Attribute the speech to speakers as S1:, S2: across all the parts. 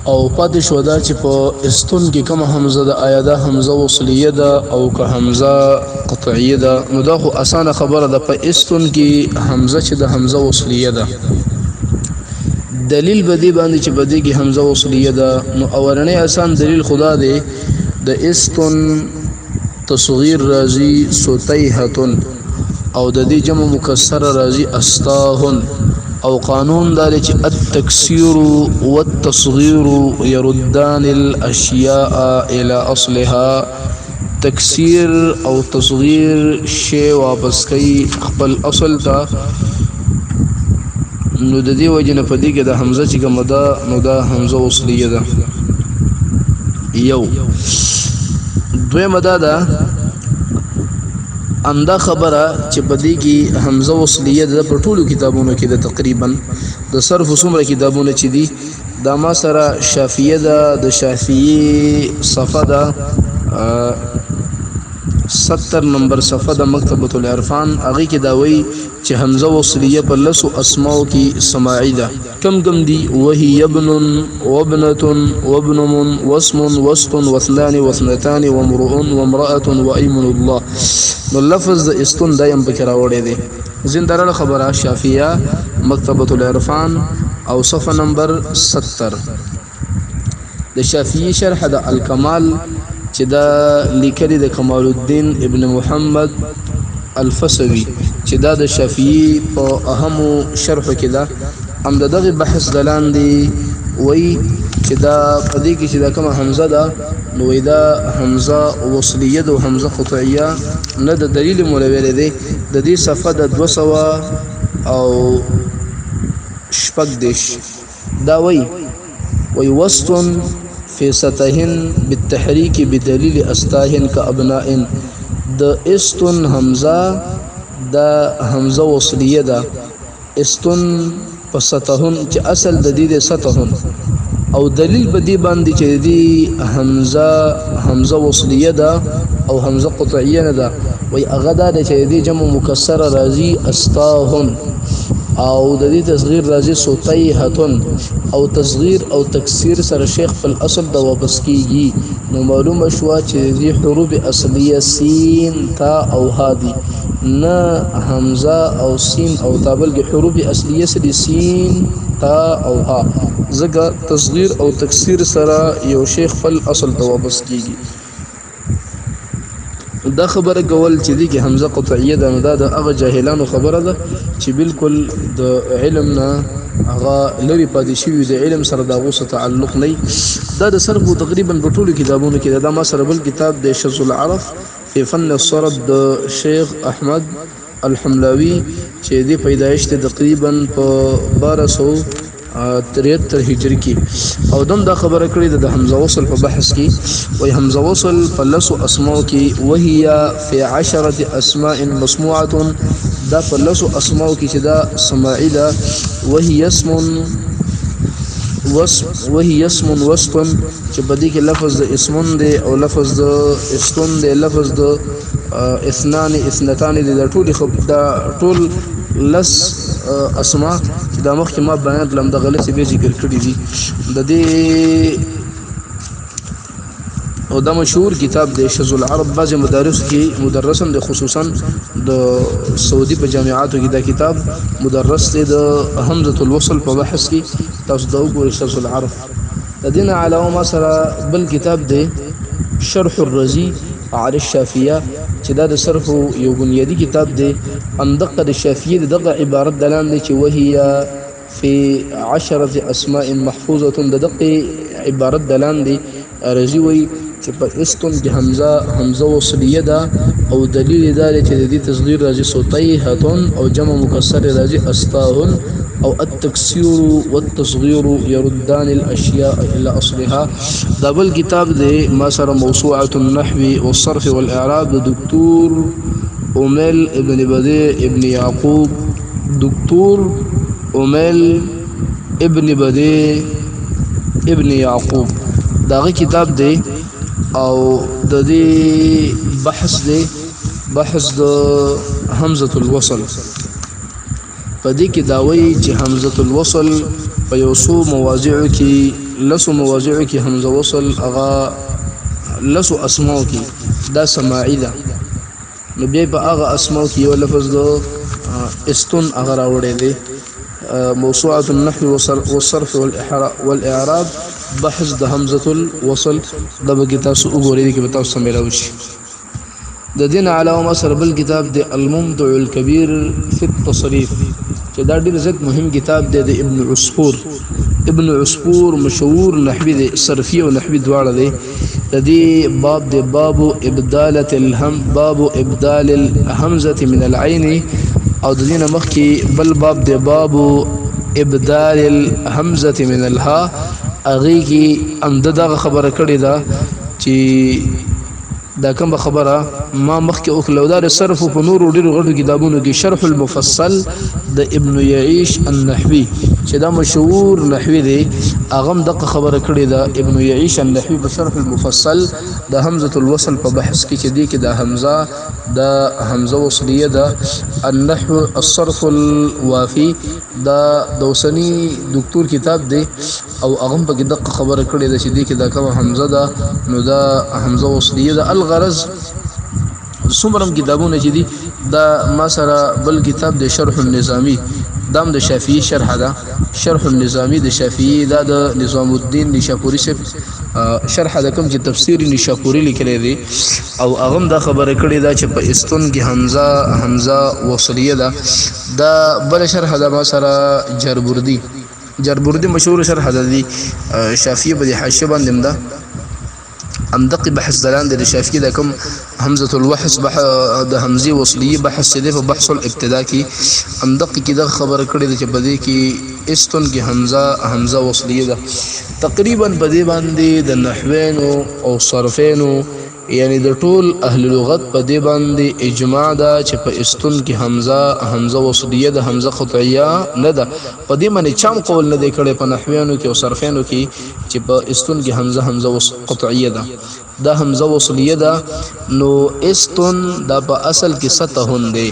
S1: او پاتې شو دا چې په استون کې کومه همزه ده، آیا دا همزه وصلیه ده او که همزه قطعیه ده؟ نو دا خو اسانه خبره ده، په استون کې همزه چې د همزه وصلیه ده، دلیل به دې باندې چې په دې کې همزه وصلیه ده، نو اولنې اسان دلیل خدا دی، د استون تصغیر راځي ستیهتن او د دې جمع مکسره راځي استاهن، او قانون دا دی چې التکسیر والتصغیر يردان الاشیاء الى اصلها، تکسیر او تصغیر شی واپس کوي خپل اصل ته. نو د دې وجه نه په دې کې د همزه چې کومه ده، نو دا همزه وصلیه ده. یو دویمه دا ده، همدا خبره چې په دې کې همزه وصلیه ده په ټولو کتابونو کې ده، تقریبا د صرف څومره کتابونه چې دي، دا ما سره شافعیه ده، د شافعي صفحه ده 70 نمبر صفحه د مکتبة العرفان، هغه کې دا وایي چې همزه وصلیه په لسو اسماو کې سماعي ده. کم کم دي؟ وهي ابن وابنة وابن واسم وسط واثنان واثنتان وامرؤ وامرأة وأيمن الله. نو لفظ د استون دایم پکې راوړی دی. زندراله خبره شافعیه مکتبة العرفان او صفحه نمبر 70، د شافعي شرح د الکمال چې دا لیکلی د کمال الدین ابن محمد الفسوي، چې دا د شافعي په اهمو شرحو کې ده، هم د دغه بحث دلاندې وایي چې دا په دې کې چې دا کومه همزه ده، نو وایي دا همزه وصلیه ده او همزه قطعیه نه ده. دلیل مو ویلی دی، د دې صفحه د 236، دا وایي وسط في سطحن بالتحريك بدليل استاهن كأبناء. د استن همزه دا همزه وصلیه ده، استن په سطحن چې اصل د دې د سطحن، او دلیل په دې باندې چې دې همزه همزه وصلیه ده او همزه قطعیه نه ده، وای هغه دا چې دې جمع مکسره راځي استاهن او د دې تصغیر راځي ستیهتن، او تصغیر او تکسیر سره شیخ په اصل د واپس کیږي. نو معلومه شوه چې دې حروف اصلیه سین تا او ها دي، نه همزه او سین او تا، بلکې حروف اصلیه سره سین تا او ها، ځکه تصغیر او تکسیر سره یو شیخ خپل اصل ته واپس کیږي. دا خبره کول چې دي کې همزه قطعیه ده، نو دا د هغه جاهلانو خبره ده چې بالکل د علم نه هغه لري پاتې شوي، د علم سره د هغو څه تعلق نه. دا د صرف تقریبا په ټولو کتابونو کې ده. دا ما سره بل کتاب دی، شذ العرف فی فن الصرف د شیخ احمد الحملاوي، چې د پیدایښت تقریبا په 1273 هجری کې، او دم دا خبره کړې ده د همزه وصل په بحث کې، وای همزه وصل په لسو اسماء کې، وهي فی عشرة اسماء مسموعة، دا په لسو اسماء کې چې دا سماعي ده، وهي اسم وصف وهي اسم وسط، چې په دې کې لفظ د اسمون دی او لفظ د استون دی، لفظ د اثنان اثنتان دی، دا ټول دا ټول لس اسماء چې دا مخکې ما بیان کړم د غلطي به ذکر کړی دي د دې. او دا مشهور کتاب دی شذ العرب، بعضې مدارس کې مدرس هم دی، خصوصا د سعودي په جامعاتو کې دا کتاب مدرس دی د همزة الوصل په بحث کې، تاسو دا وګورئ شذ العرف. د دې نه علاوه ما سره بل کتاب دی شرح الرزي على الشافعیه، چې دا د صرف یو بنیادي کتاب دی، هم دقه د شافعیه د دغه عبارت دلان دی چې وهي في عشرة اسماء محفوظة، د دقه عبارت دلان دی رضی وی چې په استون کې همزه همزه وصلیه ده، او دلیل دا دی چې د دې تصغیر راځي ستیهتون او جمع مکسر راځي استاهن، او التکسیر والتصغیر يردان الاشیاء الى اصلها. دا بل کتاب دی ما سره موسوعه النحو والصرف والاعراب د دکتور اومل ابن بدیع ابن یعقوب، دکتور اومل ابن بدیع ابن یعقوب داغه کتاب دی، او د دې بحث دی بحث د همزه الوصل. په دې کې دا وایي چې همزه الوصل په یو څو مواضعو کې لسو مواضعو کې همزه وصل هغه لسو اسماو کې دا سماعي ده. نو بیا په هغه اسماو کې یو لفظ د استون هغه راوړی دی. موسوعة النحو والصرف والإعراب بحث د همزة الوصل، دا به تاسو وګورئ کې به تاسو ملاوي شي. د دین علاوه ما سره بل کتاب دی الممتع الكبير في التصريف، چې دا ډیر زیات مهم کتاب دی د ابن عصفور. ابن عصفور مشهور نحوی دی، صرفي او نحوی دواړه دی. د دې باب دی باب ابدالة الهم، باب ابدال الهمزة من العين، او د دې مخکې بل باب دی باب ابدال الهمزة من الها. هغې کې هم دغه خبره کړې ده چې دا کوم خبره ما مخکې وکړه. دا د صرف په نورو ډیرو غټو کتابونو کې شرح المفصل د ابن یعیش النحوی چې دا مشهور نحوی دی، هغه هم دغه خبره کړې ده. ابن یعیش النحوی په شرح المفصل د همزة الوصل په بحث کې چې دی کې دا همزه د همزه وصلیه ده. النحو الصرف الوافی دا د اوسني دکتور کتاب دی، او هغه هم پکې دقه خبره کړې ده چې دې کې دا کومه همزه ده نو دا همزه وصلیه ده. الغرض څومره هم کتابونه چې دي، دا ما سره بل کتاب دی شرح النظامی، دا هم د شافعي شرح ده. شرح النظامی د شافعي دا د نظام الدین نیشاپوري صاحب شرح ده، کوم چې تفسیر نیشاپوري لیکلی دی، او هغه هم دا خبره کړې ده چې په استون کې همزه همزه وصلیه ده. دا بله شرح ده ما سره جربردي، جربردي مشهور شرح ده دي شافعي په دې حاشیه باندې هم ده، هم دقي بحث دلان د شافعي د کوم همزة الوحص بح د همزې وصلیې بحث چې دی په بحث الابتدا کې هم دقي کې دغه خبره کړې ده چې په دې کې استون کې همزه همزه وصلیه ده. تقریبا په دې باندې د نحوینو او صرفینو یعنی د ټول اهل لغت په دې باندې اجماع ده چې په استون کې همزه همزه وصلیه ده، همزه قطعیه نه ده. په دې باندې چا هم قول نه دی کړی په نحویانو کې او صرفیانو کې چې په استون کې همزه همزه قطعیه ده، دا همزه وصلیه ده. نو استون دا په اصل کې سطحون دی،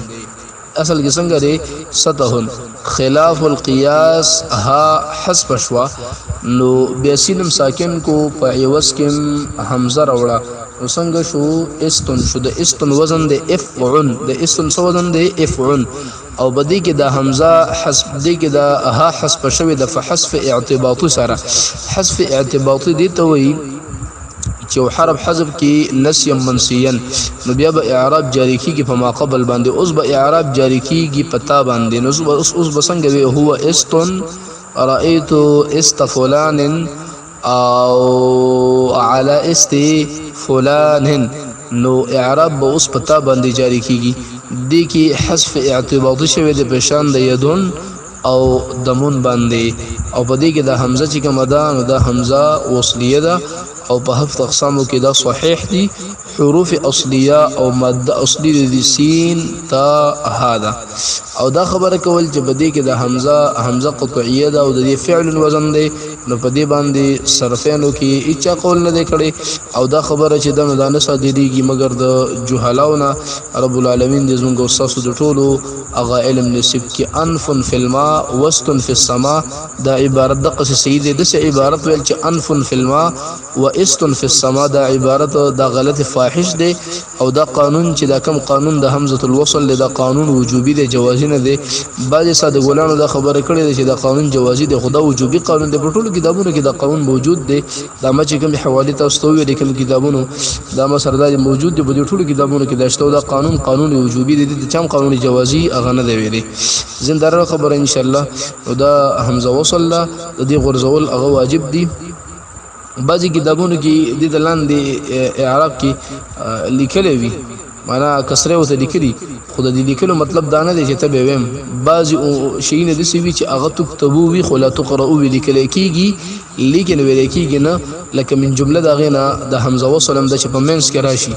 S1: اصل کې څنګه دی؟ سطحون، خلاف القیاس ها حذف شوه، نو بیا سینم ساکن کو په عوض کې همزه راوړه، نو څنګه شو؟ استون شو. د استون وزن دی افعون، د استون څه وزن دی؟ افعون. او په دې کې د همزه حذف، دې کې د ها حذف شوې ده فحذف اعتباطي سره. حذف اعتباطي دې ته وایي چې یو حرف حذف کې نسیا منسیا، نو بیا به اعراب جاری کیږي په ما قبل باندې، اوس به اعراب جاری کیږي په تا باندې. نو اوس به څنګه وي؟ هو استون رأيت است فلان او على است فلان، نو اعراب به اوس په تا باندې جاری کیږي. دې کې حذف اعتباطي شوی دی په شان د یدون او دمون باندې، او په دې کې د همزه چې کومه ده نو دا همزه وصلیه ده، او په هفت اقسامو کې دا صحیح دي. حروف اصلیه او ماده اصلي دي سین تا ها ده. او دا خبره کول چې په دې کې د همزه همزه قطعیه ده او د دې فعل وزن دی، نو په دې باندې صرفینو کې هیچا قول نه دی کړی. او دا خبره چې ده نو دا نه صادرېږي مګر د جهلاو نه. رب العالمین دې زموږ او ستاسو د ټولو هغه علم نصیب کړي. انف فی الماء وسط فی السماء، دا عبارت دقسې صحیح دی. داسې عبارت ویل چې انف فی الماء و است فی السماء، دا عبارت دا غلط فاحش دی. او دا قانون چې دا کم قانون د همزة الوصل دی، دا قانون وجوبي دی، جوازي نه دی. بعضې ساده ګلانو دا خبره کړې ده چې دا قانون جوازي دی، خو دا وجوبي قانون دی. په ټولو کتابونو کې دا قانون موجود دی. دا ما چې کومې حوالې تاسو ته وویلې کوم کتابونو دا ما سره دا موجود دی، په دې ټولو کتابونو کې دا شته. دا قانون قانون وجوبي دی، د چا هم قانون جوازي هغه نه دی ویلی. زنداره خبره ان شاء الله. نو دا همزه وصل ده، د دې غورځول هغه واجب دی. بعضې کتابونو کې دې ته لاندې اعراب کې لیکلی وي، معنا کسره ورته لیکلي، خو د دې لیکلو مطلب دا نه دی چې ته به ویم. بعضې شیونه داسې وي چې هغه تکتبو وي خو لا تقرأو وي، لیکلی کېږي لیکن ویلی کېږي نه. لکه من جمله د هغې نه د همزه وصل هم ده چې په منځ کې راشي،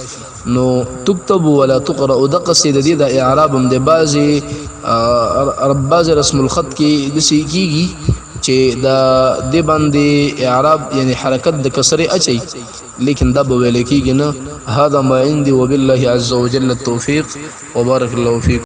S1: نو تکتب ولا تقرأ، دقسې د دې د اعراب هم دی. بعضې رسم الخط کې داسې کېږي چې د دې باندې اعراب یعنی حرکت د کسرې اچي، لیکن دا به ویل کېږي نه. هذا ما عندي وبالله عز وجل التوفيق وبارك الله فيكم.